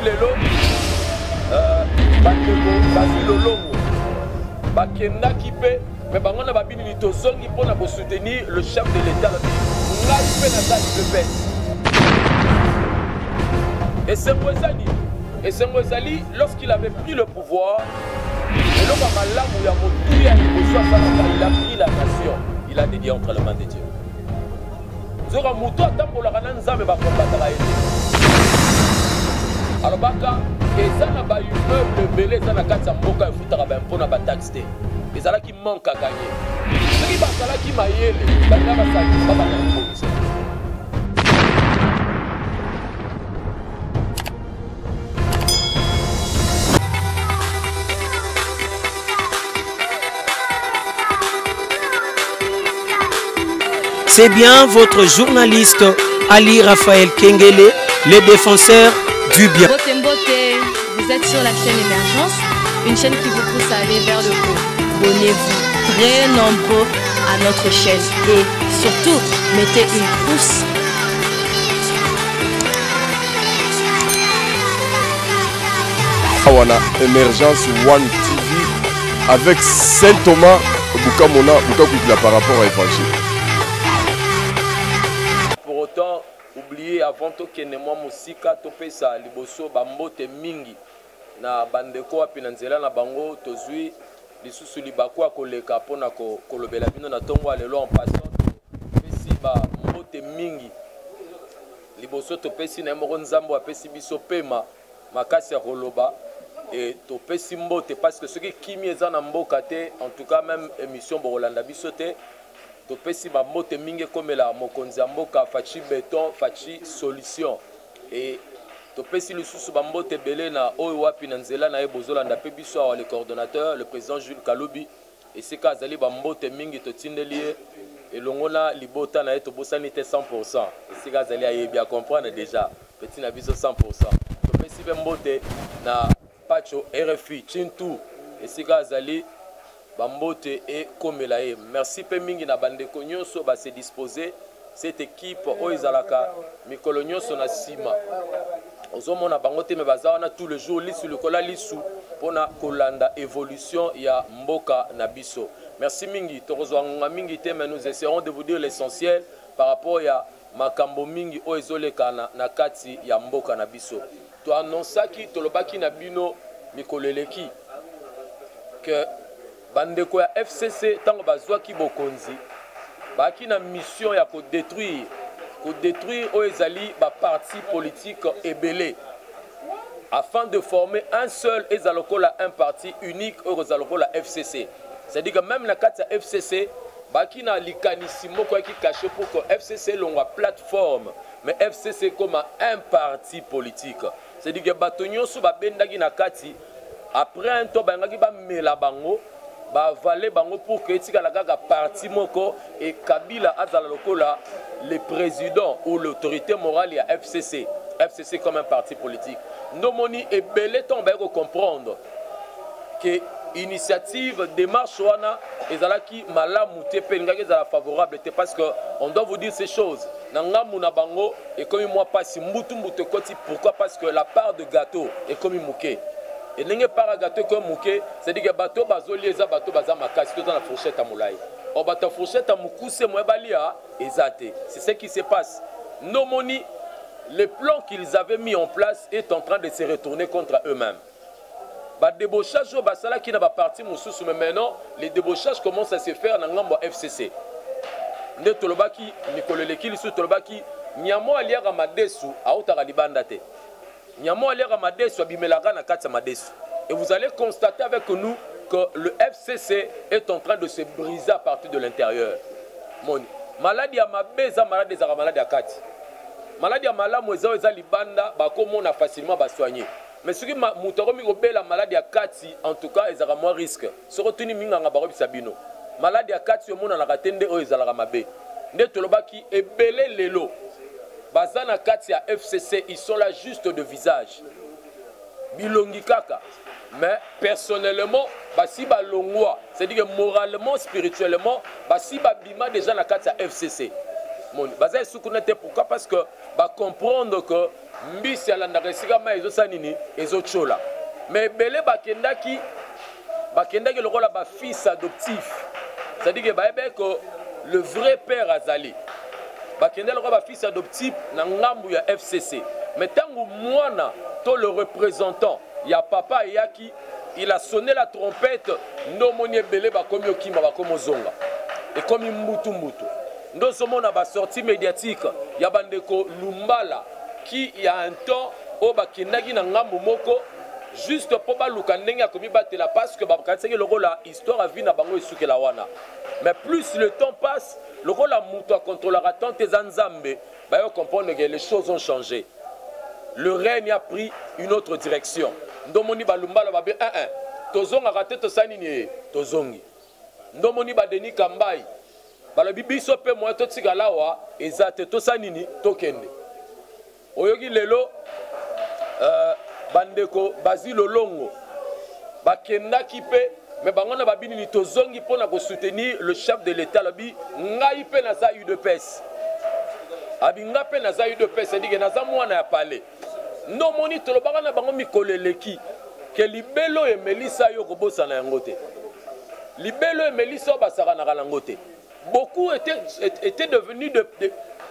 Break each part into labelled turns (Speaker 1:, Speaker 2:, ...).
Speaker 1: lelo euh, bandeko bazwi lolongo bakendaki mpe me bango na babi nini tozongi mpo na kosoutenir le chef de l'état lobi ngai mpe naza udps esengo eza nini esengo ezali lorsqu'il avait pris le pouvoir eloko ya malamu ya motuya liboso asalaka il a pris la nation il a dédié entre les mains de dieu nzoka moto atambolaka na nzambe bakombataka ye te alobaka eza na baimmeuble ebele eza na kati ya mboka efutaka baimpo na bataxe te ezalaki manque à gagner soki bazalaki mayele balinga basali babanda kobongisa.
Speaker 2: C'est bien votre journaliste Ali Raphaël Kengele, le défenseur du bien.
Speaker 3: Mbote Mbote, vous êtes sur la chaîne Émergence, une chaîne qui vous pousse à aller vers le haut. Abonnez-vous très nombreux à notre chaîne et surtout, mettez une pouce.
Speaker 4: Awana Emergence One TV avec Saint Thomas Bukamona Bukakuikila par rapport à Évangile.
Speaker 1: Pour autant, oublier avant tokende mwa mosika topesa liboso bambote mingi na bandeko wapi na nzela na bango tozwi lisusu libaku ya koleka mpo na kolobela bino na ntongo ya lelo. En passant, topesi bambote mingi liboso topesi na ye moko Nzambe apesi biso pema makasi ya koloba e topesi mbote parce que soki kimi eza na mboka te, en tout cas même émission bokolanda biso te. Topesi bambote mingi ekomela mokonzi ya mboka Fatshi Beton, Fatshi Solution, e topesi lisusu bambote ebele na oyo wapi na nzela na ye bozolanda mpe biso awa, le coordonnateur, le président Jules Kalubi, esika azali bambote mingi totindeli ye elongo na libota na ye. Tobosani te 100 esika azali ayebi acomprendre déjà petit na biso 100. Topesi mpe mbote na Pacho RFI Chintu, esika azali bambote ekomela ye. Merci mpe mingi na bandeko nyonso base dispose, cette équipe oyo ezalaka mikolo nyonso na nsima, ozomona bango te me baza wana tout le jour, lisu likola lisu mpona kolanda évolution ya mboka na biso. Merci mingi. Tokozwa ngonga mingi te, mais nous essaierons de vous dire l'essentiel par rapport ya makambo mingi oyo ezolekana na kati ya mboka na biso. Toannonsaki, tolobaki na bino mikolo eleki ke bandeko ya FCC ntango bazwaki bokonzi baaki na mission ya kodétruire oyo ezali baparti politique ebele afin de former un seul, eza lokola un parti unique oyo kozala lokola FCC. C'est-à-dire que même na kati ya FCC baki na likanisi moko yaki caché pour que FCC elongwa plateforme mais FCC comme un parti politique. C'est-à-dire que bato nyonso babendaki na kati, après un temps bayangaki bamela bango bavale bango pour que etikala kaka parti moko et Kabila azala lokola le président ou l'autorité morale ya FCC, FCC comme un parti politique. Ndomoni ebele ntango baye kocomprendre ke initiative démarche wana ezalaki malamu te mpe elingaki ezala favorable te, parce que on doit vous dire ces choses, na ngambu na bango ekomi mwa mpasi, mbutu mbutu ekoti. Pourquoi? Parce que la part de gâteau ekomi moke. E ndenge part ya gâteau ekomi moke, c'est-à-dire que bato bazolia eza bato baza makasi, toza na fourchette ya molai, or bato ya fourchette ya mokuse moye balia eza te. C'est ce qui se passe. Ndomoni le plan qu'ils avaient mis en place est en train de se retourner contre eux-mêmes. Badébauchage oyo basalaki na baparti mosusu, mais maintenant les débauchages commencent à se faire na ngambo ya FCC. Nde tolobaki mikolo eleki lisusu, tolobaki nyamo aliaka madesu autaka libanda te, nyamo aliaka madesu abimelaka na kati ya madesu. Et vous allez constater avec nous que le FCC est en train de se briser à partir de l'intérieur. Moni maladi ya mabe eza maladi, ezalaka maladi ya kati. Maladi ya malamu eza oyo eza libanda, bakomona facilement basoigne, mais soki moto akomi kobela maladi ya kati, en tout cas ezalaka mwa risque. Soki otuni minganga bakobisa bino maladi ya kati omonanaka te, nde oyo ezalaka mabe. Nde tolobaki ebele lelo baza na kati ya FCC, ils sont là juste de visage, bilongi kaka, mais personnellement basi balongwa. C'est-à-dire que moralement, spirituellement basi babima déjà na kati ya FCC. Moni baza esu kuna te. Pourquoi? Parce que bacomprendre que mbisi alandaka esika mai ezosala nini, ezotyola. Mais ebele bakendaki, bakendaki lokola bafils adoptif, c'est-à-dire que bayebaki que le vrai père azali. Bakendaki lokola bafils adoptif na ngambu ya FCC. Mais ntango mwana to le représentant ya papa ayaki, il a sonné la trompette, nde omoni ebele bakomi okima, bakomi ozonga, ekomi mbutu mbutu. Nde ozomona basortie médiatique ya bandeko Lumbala qui ya un temps oyo bakendaki na ngambu moko juste mpo baluka ndenge ya komibatela, parce que bakanisaki lokola histoire ya vie na bango esukela wana. Mais plus le temps passe, lokola moto akontrolaka temps te eza Nzambe, bayo comprendre que les choses ont changé, le règne a pris une autre direction. Ndomoni balumbala babe 1 1, tozongaka te, tosali nini ye, tozongi. Ndomoni badeni Kambai balobi biso mpe moya totikala awa eza te, tosali nini, tokende. Oyoki lelo bandeko bazi lolongo bakendaki mpe, me bango na babi nini, tozongi mpona kosoutenir le chef de l'État. Alobi ngai mpe naza UDPS, abi nga mpe naza UDPS, c'est-à-dire naza mwana ya palais. Nde omoni tolobaka na bango mikolo eleki ke libelo oyo emelisa yo kobosana yango te, libelo oyo emelisa oyo basakanaka nango te. Beaucoup étaient devenus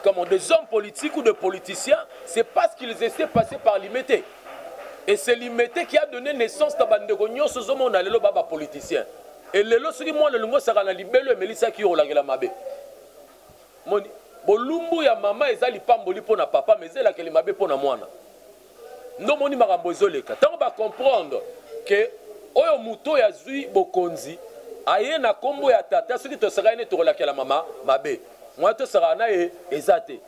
Speaker 1: comment, des hommes politiques ou des politiciens, c'est parce qu'ils étaient passés par Limete. Et c'est Limete qui a donné naissance à bandeko nyonso ozomona lelo ba bapoliticien. Et lelo soki mwana olingi osaka na libelo emelisaki yo, olakela mabe. Moni bolumbu ya mama eza lipamboli mpo na papa, mais eza elakeli mabe mpo na mwana. Ndomoni makambo ezoleka ntango bacomprendre ke oyo moto oyo azwi bokonzi aye na nkombo ya tata, soki tosaka ye nde tokolakela mama mabe, mwana tosakaka na ye eza te.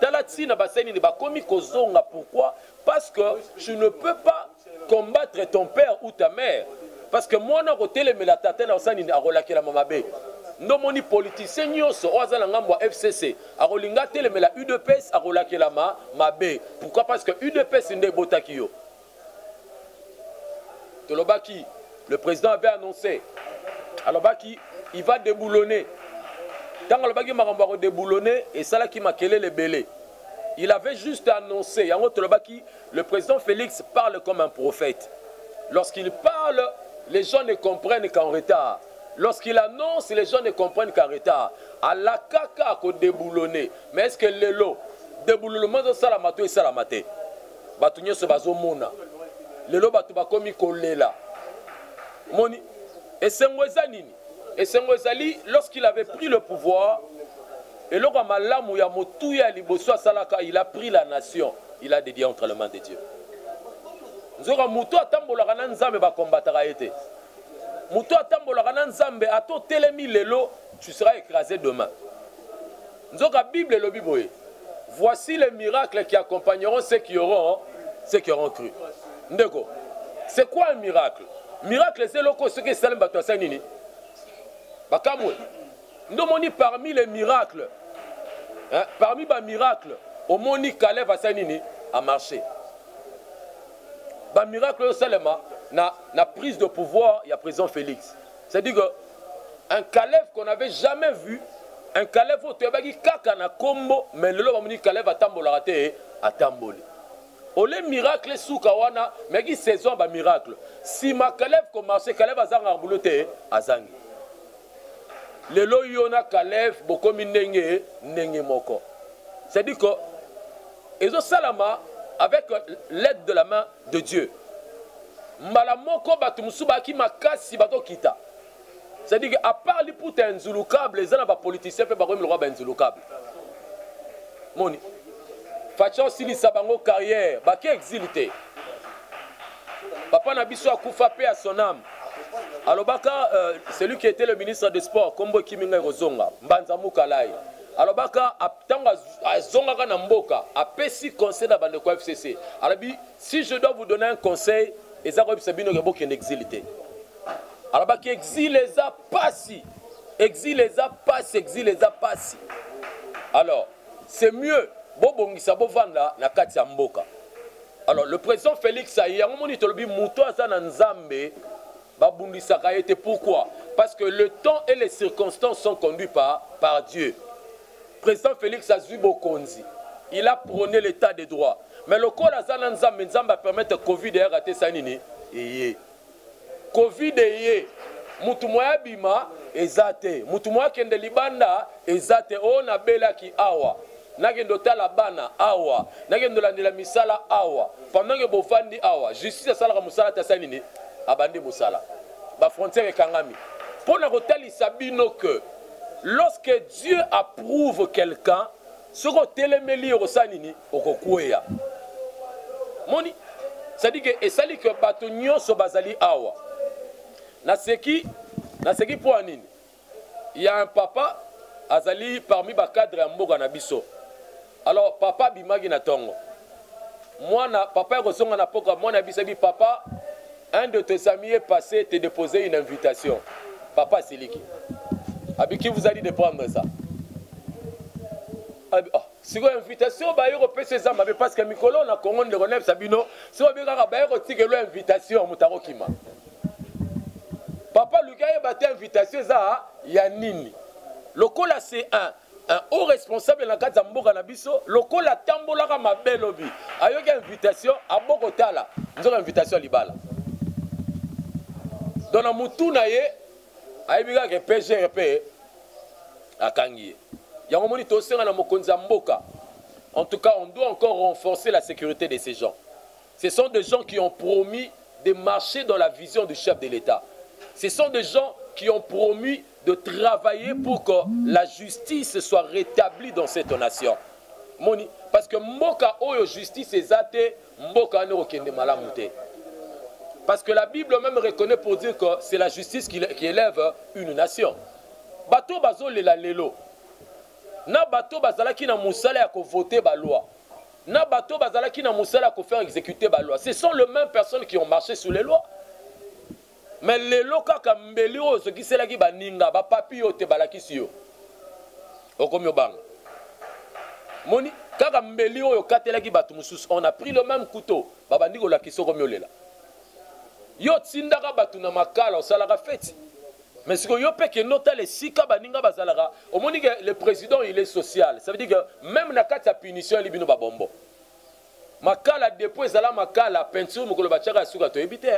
Speaker 1: Tala ntina basali nini, bakomi kozonga. Pourquoi? Parce que tu ne peux pas combattre ton père ou ta mère, parce que mwana akotelemela tata na osala nini, akolakelama mabe. Ndomoni politicien nyonso oyo aza na ngambo ya FCC akolinga atelemela UDPS, akolakelama mabe. Pourquoi? Parce que UDPS nde ebotaki yo. Tolobaki, le président avait annoncé, alobaki il va déboulonner. Ntango alobaki makambo ya kodéboulonner, esalaki makelele ebele. Il avait juste annoncé yango. Tolobaki, le président Félix parle comme un prophète. Lorsqu'il parle, les gens ne comprennent qu'en retard. Lorsqu'il annonce, les gens ne comprennent qu'en retard. Alakaka akodéboulonner, mais est ce que lelo déboulonnement ezosalama to esalama te? Bato nyonso bazomona lelo, bato bakomi kolela. Moni esengo eza nini? Esengo ezali, lorsqu'il avait pris le pouvoir, eloko ya malamu ya motuya ya liboso asalaka, il a pris la nation, il a dédié entre les mains de Dieu. Nzoka moto atambolaka na Nzambe, bakombataka ye te. Moto atambolaka na Nzambe, ata otelemi lelo, tu seras écrasé demain. Nzoka Bible elobi boye: voici les miracles qui accompagneront ceux qui auront cru. Ndeko, c'est quoi un miracle? Miracle eza eloko soki esalemi, bato asali nini, bakamwe. Nde omoni parmi les miracles, hein, parmi bamiracle omoni Kalev asali nini, amarché. Bamiracle oyo osalema na prise de pouvoir ya président Félix, c'est-à-dire que un Kalev qu'on n'avait jamais vu, un Kalev oyo toyebaki kaka na kombo, mais lelo bamoni Kalev atambolaka te, atamboli. Ole miracle esuka wana, meki saison ya bamiracle. Nsima Kalev komarché, Kalev azangaka bulo te, azangi. Lelo yo na Kalev bokomi ndenge ndenge moko, c'est-à-dire que ezosalama avec l'aide de la main de Dieu. Mbala moko bato mosusu bayaki makasi, bazokita. C'est-à-dire que à part liputa ya nzulukable, eza na bapoliticien mpe bakomi lokola banzulukable. Moni Fatshi osilisa bango carrière, bake exil te. Papa na biso akufa mpe ya son âme, alobaka, celui qui était le ministre de sport, kombo ekimi ngai, kozonga Mbanza Mukalai, alobaka ntango azongaka na mboka, apesi conseil na bandeko ya FCC. Alobi: si je dois vous donner un conseil, eza koyebisa bino ke bokende exil te. Alobaki exil eza pasi, exil eza pasi, exil eza pasi. Alors c'est mieux bobongisa, bovanda na kati ya mboka. Alors le président Félix aye yango. Moni tolobi moto aza na Nzambe, babundisaka ye te. Pourquoi? Parce que le temps et les circonstances sont conduits par Dieu. Président Félix azwi bokonzi, il a prôné l'état de droit, mais lokola aza na Nzambe, Nzambe apermettre Covid eyaka te. Esa nini eye? Covid eye, mutu moya abima eza te, mutu moya akende libanda eza te. Oyo nabelaki awa, nakende otala bana awa, nakende olandela misala awa. Pendant ke bofandi awa, justice asalaka mosala te. Asali nini? Abandi mosala, bafrontière ekangami mpo na kotalisa bino que lorsque Dieu approuve quelqu'un, soki otelemeli ye, okosala nini? Okokweya. Moni, c'est-à-dire que esali ke bato nyonso bazali awa. Naseki, naseki mpo ya nini? Ya un papa azali parmi bacadre ya mboka na biso. Alors papa abimaki na ntongo, mwana papa ya kozonga na poka, mwana biso abi: "Papa, un de tes amis est passé te déposer une invitation." Papa asiliki, abi: "Qui vous a dit de prendre ça?" Abi: "Oh, sikoyo invitation baye kopesa eza mabe?" Parce que mikolo na Kongo, ndeko, nayebisa bino, soki babi kaka baye kotikelo invitation, moto akokima. Papa luki ayeba te invitation eza ya nini. Lokola c'est un haut responsable na kati ya mboka na biso, lokola atambolaka mabe, lobi ayoki invitation, abokotala, nzoka invitation ya libala. Donc na mutu na ye ayebi kaka PGR mpe akangi ye. Yango moni tosenga na mokonzi ya mboka, en tout cas on doit encore renforcer la sécurité de ces gens. Ce sont des gens qui ont promis de marcher dans la vision du chef de l'État. Ce sont des gens qui ont promis de travailler pour que la justice soit rétablie dans cette nation. Moni, parce que mboka oyo justice eza te, mboka wana okende malamu te. Parce que la Bible même reconnaît pour dire que c'est la justice qui élève une nation. Bato bazolela lelo, na bato bazalaki na mosala ya kovote baloi, na bato bazalaki na mosala ya kofaire exécuter baloi, ce sont les mêmes personnes qui ont marché sur les lois. Mais lelo kaka mbeli oyo ozokiselaki baninga bapapi yo te, balakisi yo, okomi obanga. Moni kaka mbeli oyo okatelaki bato mosusu, on a pris le même couteau, babandi kolakisa, okomi olela. Yo tindaka bato na makala, osalaka feti, mais sikoyo yo mpe kende otala esika baninga bazalaka. Omoni ke le président, il est social. Ça veut dire que même na kati ya punition, eli bino babombo makala. Depuis ezala makala, peinture mokolo batiaka ya suka, toyebi te.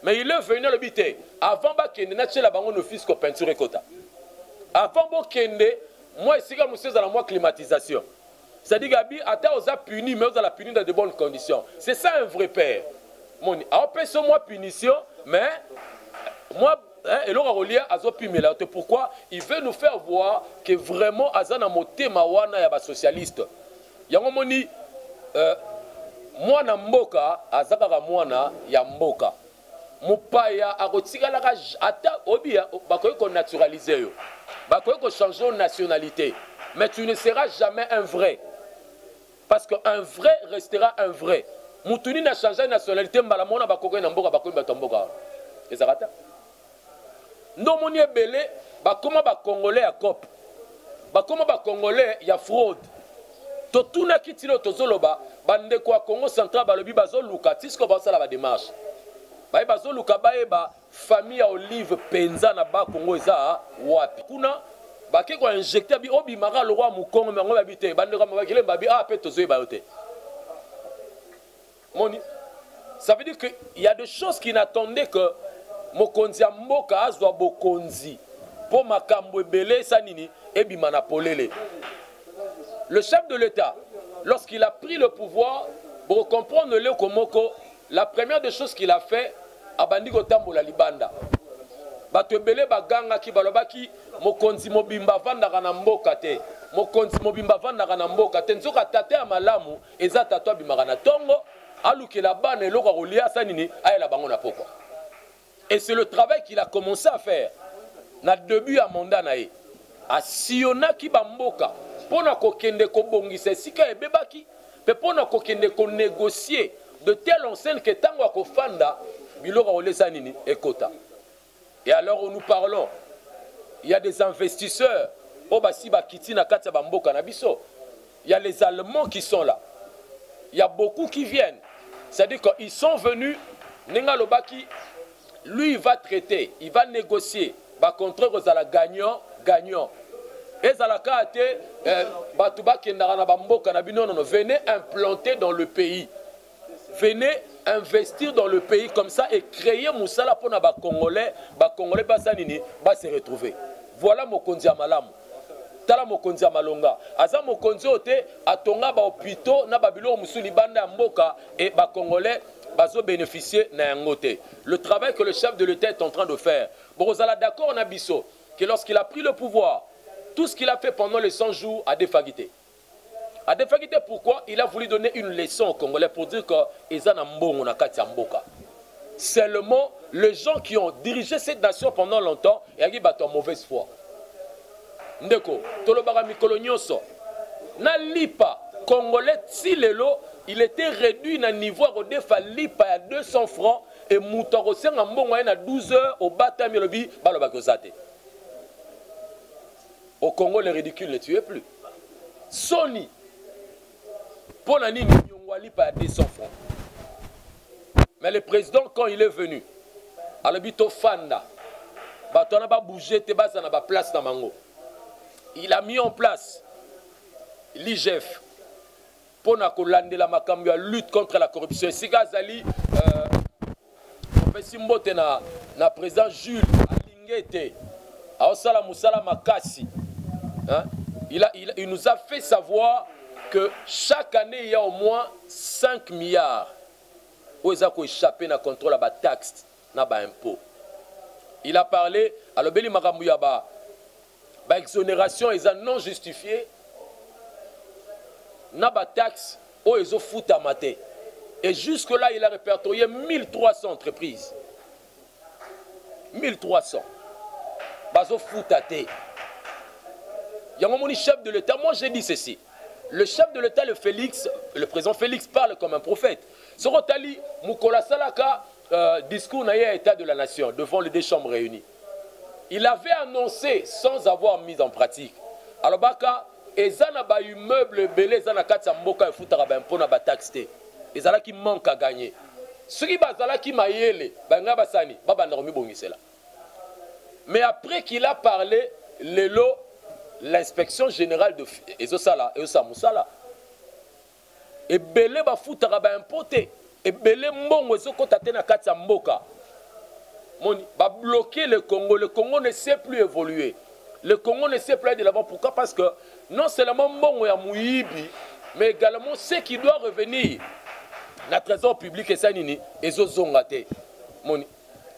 Speaker 1: Mais il est venu, alobi te, avant bakende, natiela bango nofisco peinture ekota. Avant bokende, mwa esika mosusu ezala mwa climatisation. C'est-à-dire abi ata oza puni, mais ozala puni dans de bonnes conditions. C'est ça un vrai père. Moni, aopesa mwa punition, mais moi eloko ya kolia azopimela te. Pourquoi? Il veut nous faire voir que vraiment aza na motema wana ya basocialiste. Yango moni, mwana mboka aza kaka mwana ya mboka. Mopaya akotikalaka, ata obi bakoki konaturalize yo, bakoki kochanger yo nationalité, mais tu ne seras jamais un vrai, parce que un vrai restera un vrai. Mutu nini achange nationalité mbala mona bakoki na mboka, bakomi bato ya mboka ezalaka te. Nde omoni ebele bakóma bacongolais ya cope, bakóma bacongolais ya fraude. Totunaki ntina tozoloba, bandeko ya Congo Central balobi bazoluka tisiko, bazosala badémarche, baye bazoluka bayeba famille ya Olive mpenza na Bakongo eza wapi. Kuna bake koinjecte bi obimaka lokwa mokongo yango, babi te. Bandeko ya mabakile babi ah mpe tozoyeba yo te. Moni, ça veut dire que il y a des choses qui n'attendaient que mokonzi ya mboka azwa bokonzi mpo makambo ebele esa nini ebima na polele. Le chef de l'État, lorsqu'il a pris le pouvoir, pour comprendre eloko moko, la première des choses qu'il a fait, abandi kotambola libanda. Bato ebele bagangaki, balobaki mokonzi mobimba avandaka na mboka te, mokonzi mobimba avandaka na mboka te. Nzoka tata ya malamu eza tata abimaka na ntongo, alukela bana eloko ya kolia, asa nini, ayela bango na pokwa. Et c'est le travail qu'il a commencé à faire na début ya mandat na ye. Asillonnaki bamboka mpo na kokende kobongisa esika ebebaki, mpe mpo na kokende konégocie de telle enseigne ke ntango akofanda, biloko ya kolesa nini ekota. Et alors où nous parlons, il y a des investisseurs oyo basi bakiti na kati ya bamboka na biso. Il y a les Allemands qui sont là, il y a beaucoup qui viennent. C'est-à-dire qu'ils sont venus, ndenge alobaki, lui il va traiter, il va négocier bacontrat kozala gagnant gagnant. Ezala kaka te eh, bato bakendaka na bamboka na bino nono, venez implanter dans le pays, venez investir dans le pays comme ça et créer mosala mpona bacongolais. Bacongolais basala nini? Base retrouver. Voilà mokonzi ya malamu. Tala mokonzi ya malonga, aza mokonzi oyo te atonga bahôpitaux na babiloko mosusu libanda ya mboka e bacongolais bazobénéficier na yango te. Le travail que le chef de l'État est en train de faire, bokozala d'accord na biso que lorsqu'il a pris le pouvoir, tout ce qu'il a fait pendant les 100 jours a défaguité. A défaguité pourquoi? Il a voulu donner une leçon aux Congolais pour dire que eza na mbongo na kati ya mboka. Seulement, les gens qui ont dirigé cette nation pendant longtemps, eyaki bato ya mauvaise foi. Ndeko, tolobaka mikolo nyonso. Na lipa, Congolais ti lelo, il était réduit na niveau ya kodefa lipa ya 200 francs et moto akosenga mbongo ye na 12 heures obatami olobi balobaki oza te. Au Congo, le ridicule ne tuait plus. Soni, mpo na nini nyongo ya lipa ya 200 francs? Mais le président, quand il est venu, alobi tofanda, bato wana babouge te, baza na baplace na bango. Il a mis en place l'IGF mpo na kolandela makambo ya lutte contre la corruption. Esika azali, opesi mbote na président Jules Alingete, aosala mosala makasi, hein? Il nous a fait savoir que chaque année il y a au moins 5 milliards oyo eza koéchappe na contrôle ya bataxe na baimpôt. Il a parlé, alobeli makambo ya ba baexonération eza non justifié na bataxe oyo ezofutama te. Et jusque là, il a répertorié 1300 entreprises, 1300 bazofuta te. Yango moni chef de l'État, moi j'ai dit ceci: le chef de l'État, le Félix, le président Félix, parle comme un prophète. Soki otali mokolo asalaka discours na ye ya état de la nation devant les deux chambres réunies, il avait annoncé sans avoir mis en pratique. Alobaka eza na baimmeuble ebele eza na kati ya mboka efutaka baimpôt na bataxe te. Ezalaki manque à gagner. Soki bazalaki mayele, bangai basani babanda komibongisela. Mais après qu'il a parlé, lelo l'inspection générale de ezosala, ezosala mosala. Ebele bafutaka baimpôt te, ebele mbongo ezokɔta te na kati ya mboka. Moni babloquer le Congo, le Congo ne sait plus évoluer, le Congo ne sait plus aller de l'avant. Pourquoi? Parce que non seulement mbongo ya moyibi, mais également ce qui doit revenir na trésor public eza nini? Ezozonga te. Moni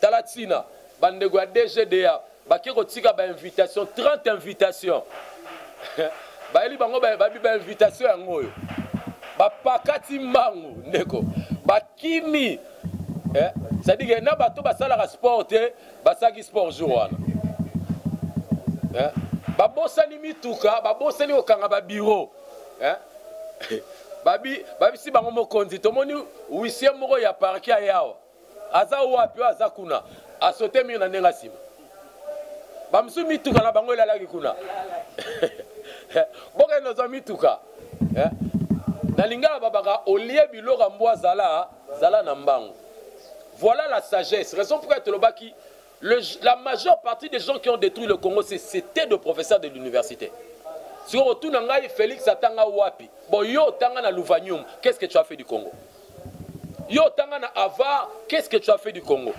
Speaker 1: tala ntina bandeko ya DGDA bake kotika bainvitation, 30 invitation bayeli bango, babi bainvitation yango oyo bapakati mbangu. Ndeko, bakimi eh? C'est-à-dire que na bato basalaka sport te, basalaki sport jour wana eh? Babosani mituka, babosani kokanga babiro eh? Babi babisi bango mokonzi, tomoni huissier moko ya parquet ayawa, aza wapi? Oyo aza kuna asote mire na ndenge nsima. Bamosusu mituka na bango elalaki kuna. Bokende ozwa mituka eh? Na lingala babaka olie biloko ya mbwa, zala zala na mbangu. Voilà la sagesse, raison pourquoi tolobaki la majeure partie des gens qui ont détruit le Congo, c'était de professeurs de l'université. Sikoyo otuna ngai, Félix atanga wapi? Bon, yo otanga na Lovanium, qu'est-ce que tu as fait du Congo? Yo otanga na Harvard, qu'est-ce que tu as fait du Congo?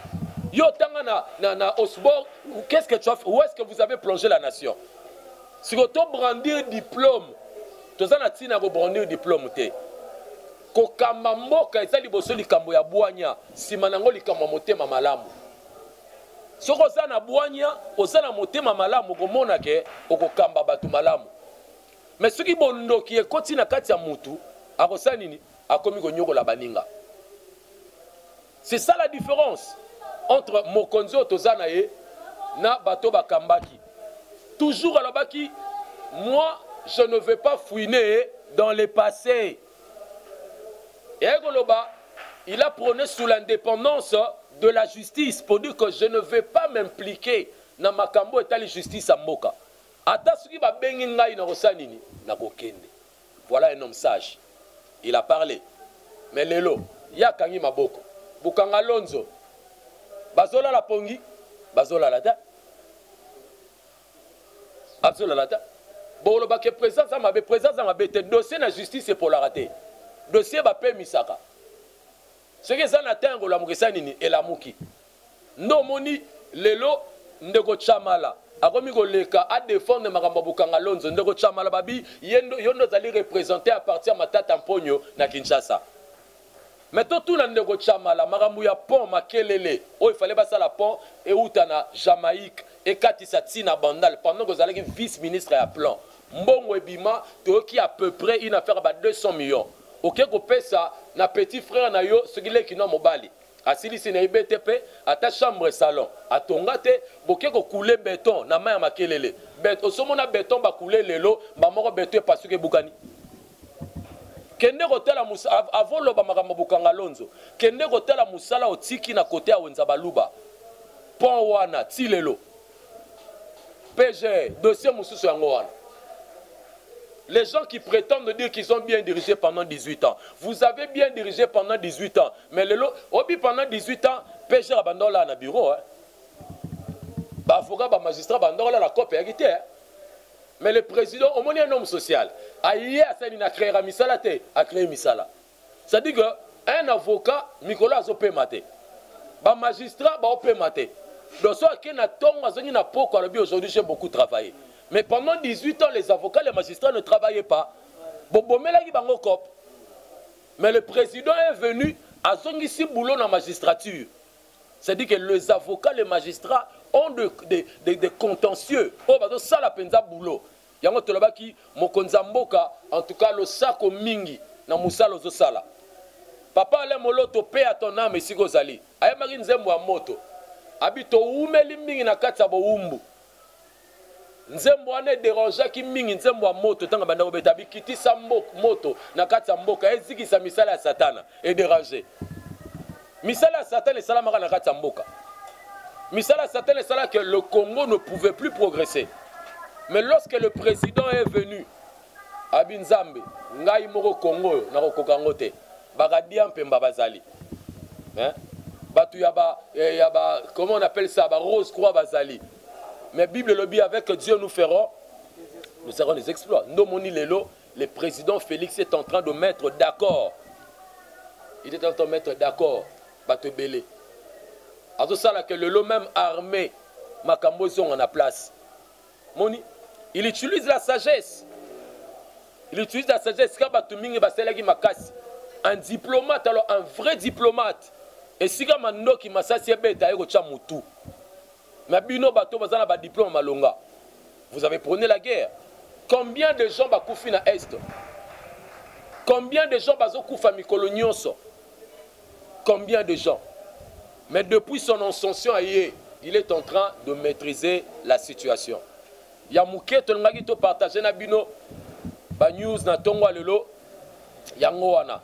Speaker 1: Yo otanga na Oxford, qu'est-ce que tu as fait? Où est-ce que vous avez plongé la nation? Sikoyo tobrandir diplôme, toza na ntina ya kobrandir diplôme te. Kokamba mboka eza liboso likambo ya bwanya, nsima nango likambo ya motema malamu. Soki oza na bwanya, oza na motema malamu, okomona ke okokamba bato malamu. Mais soki bondoki ekoti na kati ya mutu, akosala nini? Akomi konyokola baninga. C'est ça la différence entre mokonzi oyo toza na ye na bato bakambaki. Toujours alobaki: moi, je ne vais pas fouiner dans le passé. Eyaki koloba, il a prôné sous l'indépendance de la justice pour dire que je ne vais pas m'impliquer na makambo etali justice ya mboka. Ata soki babengi ngai, na kosala nini? Nakokende. Voilà un homme sage. Il a parlé, mais lelo ye akangi maboko. Bukanga Lonzo bazolala pongi, bazolala te, bazolala te. Bokoloba ke président aza mabe, président aza mabe te. Dossier na justice epolaka te, dossier bapemisaka. Soki eza na ntango kolamuka, esa nini elamuki. Nde omoni lelo ndeko Chamala akomi koleka adéfendre makambo ya Bukanga Lonzo. Ndeko Chamala, babi yo nde ozali représente ya parti ya Matata Mponyo na Kinshasa. Mais totuna ndeko Chamala makambo ya pont Makelele oyo efale basala, pont euta na Jamaïque ekatisa ntina Bandal, pendant kozalaki vice ministre ya plan. Mbongo ebima, toyoki à peu près une affaire ba 200 millions. Oke kopesa na petit frère na yo, soki leki no mobali asilisi na ye BTP, ata chambre salon atonga te. Boke kocouler béton na mai ya Makelele. Osomona béton bacouler lelo, bamoko béton epasuki, ebukani. Kende kotala avoloba makambo Bukanga Lonzo. Kende kotala mosala otiki na kote ya Wenza Baluba, pont wana ti lelo. PG, dossier mosusu yango wana. Les gens qui prétendent dire qu'ils ont bien dirigé pendant 18 ans. Vous avez bien dirigé pendant 18 ans. Mais lelo, obi pendant 18 ans, PG abandonné na bureau. Hein. Ba avocat, ba magistrat, abandonné la cope, hein. Mais le président, au moins un homme social, aye asali na créer misala te, a créer misala. C'est-à-dire que un avocat, mikolo azopema te. Ba magistrat baopema te. Donc so ake na ntongo, azongi na poko, alobi: «Aujourd'hui, j'ai beaucoup travaillé.» Mais pendant 18 ans, les avocats, les magistrats ne travaillaient pas. Bobomelaki bango cop. Mais le président est venu, azongisi boulot na magistrature. C'est-à-dire que les avocats, les magistrats ont des contentieux oyo bazosala mpenza boulot. Yango tolobaki, mokonzi ya mboka, en tout cas losako mingi na mosala ozosala. Papa Alain Moloto, paix à ton âme esika ozali, ayembaki nzembo ya moto, abi towumeli mingi na kati ya bowumbu. Nzembo wana edérangeaki mingi. Nzembo ya moto, ntango banda kobeta, bikitisa moto na kati ya mboka, ezikisa misala ya Satana. Edérange misala ya Satana esalamaka na kati ya mboka. Misala ya Satana esalaka, le Congo ne pouvait plus progresser. Mais lorsque le président est venu, abi: «Nzambe, ngai moko Congo oyo nakokoka yango te. Bakadia mpemba bazali, hein? Bato ya ba, comment on appelle ça, ba rose croix bazali. Mais Bible elobi: avec Dieu, nous ferons des exploits.» Ndomoni lelo le président Félix est en train de mettre d'accord, il est en train de mettre d'accord bato ebele. Azosalaka lelo même armée, makambo ezonga na place. Moni, il utilise la sagesse, il utilise la sagesse. Ka bato mingi basalaki makasi. Un diplomate, alors un vrai diplomate, esika mandoki masasi ebeta, ye kotya motu. Mais bino bato baza na badiplôme malonga, vous avez prôné la guerre. Combien de gens bakufi na Est? Combien de gens bazokufa mikolo nyonso? Combien de gens? Mais depuis son ascension aye, il est en train de maîtriser la situation. Ya moke tolingaki topartage na bino banews na ntongo ya lelo, yango wana.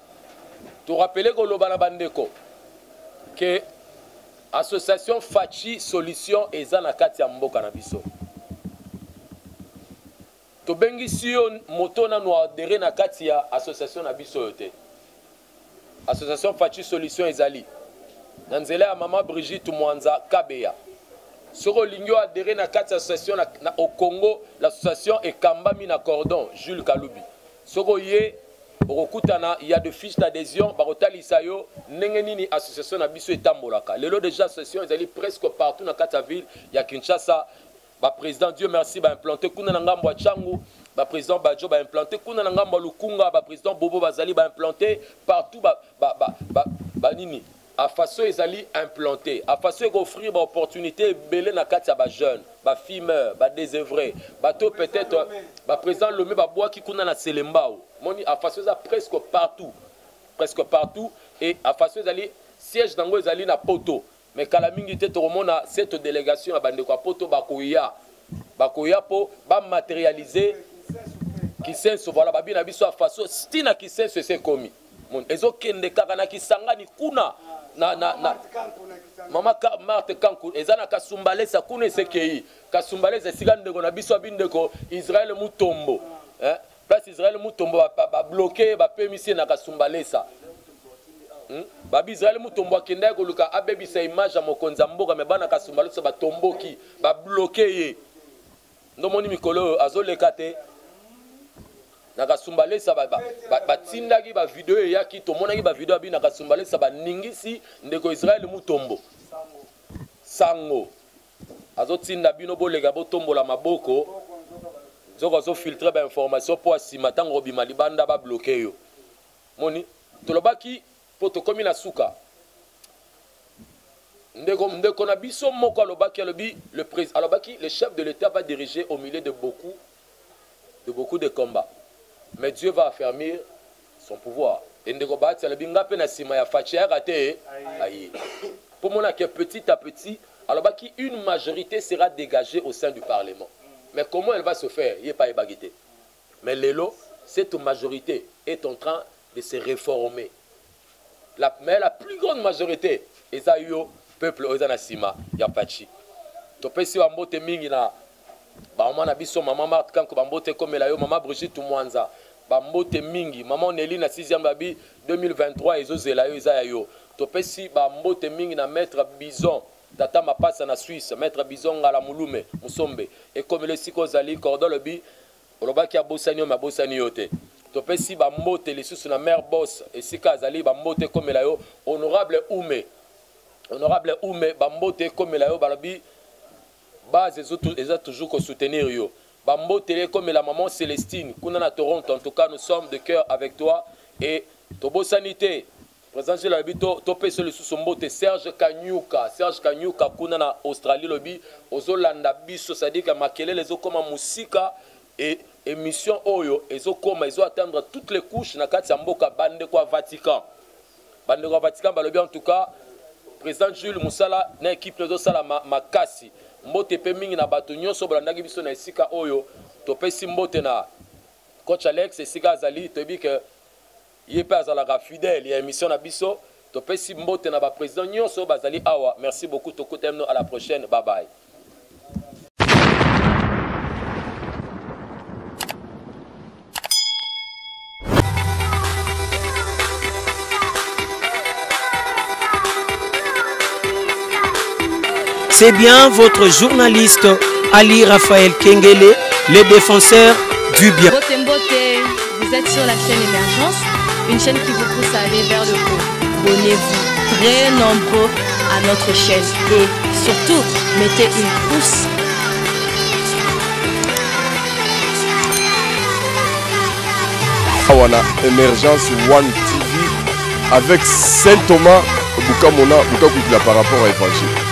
Speaker 1: Torappeler, koloba na bandeko ke association Fatshi Solution eza na kati ya mboka na biso. Tobengisi yo moto nanu adhérer na kati ya association na biso oyo te. Association Fatshi Solution ezali na nzela ya mama Brigitte Mwanza Kabeya. Soki olingi oadhérer na kati ya association na au Congo, l'association ekambami na cordon Jules Kalubi. Soki oye, okokutana ya de fiche d'adhésion, bakotalisa yo ndenge nini association na biso etambolaka. Lelo déjà association ezali presque partout na kati ya ville ya Kinshasa. Baprésident, Dieu merci, baimplanté kuna na ngambo ya Tshangu, baprésident Bajo baimplanté kuna na ngambo ya Lukunga, baprésident Bobo bazali baimplanté partout. Banini ba, ba, ba, afaso ezali implanté. Afaso ekooffrir baopportunité ebele na kati ya bajeune, bafumeur, badésœuvré, bato peut-être baprésident Lome babwaki kuna na Selembao. Moni, afaso eza presque partout, presque partout. Et afaso ezali, siège nango ezali na Poto. Mais kala mingi te, tokomona cette délégation ya bandeko ya Poto bakoya, bakoya mpo bamatérialiser Kisenso. Voilà, babi na biso afaso ntina Kisenso ese ekomi, ezokende kaka na Kisangani kuna na mama Marte Kanku, eza na Kasumbalesa kuna, esekei Kasumbalesa, esika ndeko na biso abi ndeko Israel Mutombo, eh? Place Israel Mutombo babloquer, bapemisi ye na Kasumbalesa. Babi Israel Mutombo akendaki koluka abebisa image ya mokonzi ya mboka, me bana Kasumbalesa batomboki, babloquer ye. Ndomoni mikolo oyo azoleka te. Na Kasumbalesa batindaki ba video eyaki, tomonaki ba video abi na Kasumbalesa baningisi ndeko Israël Mutombo. Sango azotinda bino boleka botombola maboko, nzoka azofiltre ba information mpo asima ntango obima libanda babloke yo. Moni tolobaki mpo tokomi na suka. Ndeko, ndeko na biso moko alobaki, alobi le président, alobaki le chef de l'État va diriger au milieu de beaucoup de beaucoup de combats, mais Dieu va affermir son pouvoir. Et ndeko Bahati alobi nga pe na sima ya Fatshi ayaka te aye. Po mona que petit à petit alobaki une majorité sera dégagée au sein du parlement. Mais comment elle va se faire? Ye pa yebaki te. Mais lelo cette majorité est en train de se réformer. La, mais la plus grande majorité eza yo peuple oyo eza na sima ya Fatshi. Topesi ba mbote mingi na ba mama na biso, mama Marthe Kanko, ba mbote ekomela yo, mama Brigitte Mwanza, ba mbote mingi, mama Nelly na 6e babi 2023 ezozela yo, eza ya yo. Topesi ba mbote mingi na maître Bison, tata Mapasa na Suisse, maître Bison Ngala Mulume Musombe, ekomela esika ozali, cordon lobi olobaki abosani yo, mais abosani yo te. Topesi ba mbote lisusu na mère Boss esika azali, ba mbote ekomela yo, honorable Ume, honorable Ume, ba mbote ekomela yo, balobi base eza toujours ko soutenir yo. Ba mbote ekomela maman Célestine kuna na Toronto. En tout cas nous sommes de cœur avec toi et tobosani te président Gilles alobi topesa lisusu mbote Serge Kanyuka, Serge Kanyuka kuna na Australie, lobi ozolanda biso, c'est-à-dire que makelele ezokoma musika et émission oyo ezokoma ezo atteindre toutes les couches na kati ya mboka. Bandeko ya Vatican, bandeko ya Vatican balobi en tout cas président Jules Musala na équipe ezosala makasi. Mbote pe mingi na bato nyonso bolandaki biso na esika oyo. Topesi mbote na coach Alex esika azali, toyebi que ye pe azalaka fidèle ya émission na biso. Topesi mbote na ba président nyonso bazali awa. Merci beaucoup, tokutana bino à la prochaine, bye bye.
Speaker 2: C'est bien votre journaliste Ali Raphaël Kengele, le défenseur du bien.
Speaker 3: Mbote mbote, vous êtes sur la chaîne Émergence, une chaîne qui vous pousse à aller vers le haut. Abonnez-vous très nombreux à notre chaîne et surtout mettez une pouce.
Speaker 4: Awa na Emergence One TV avec Saint Thomas Bukamona Bukakwikila par rapport à Évangile.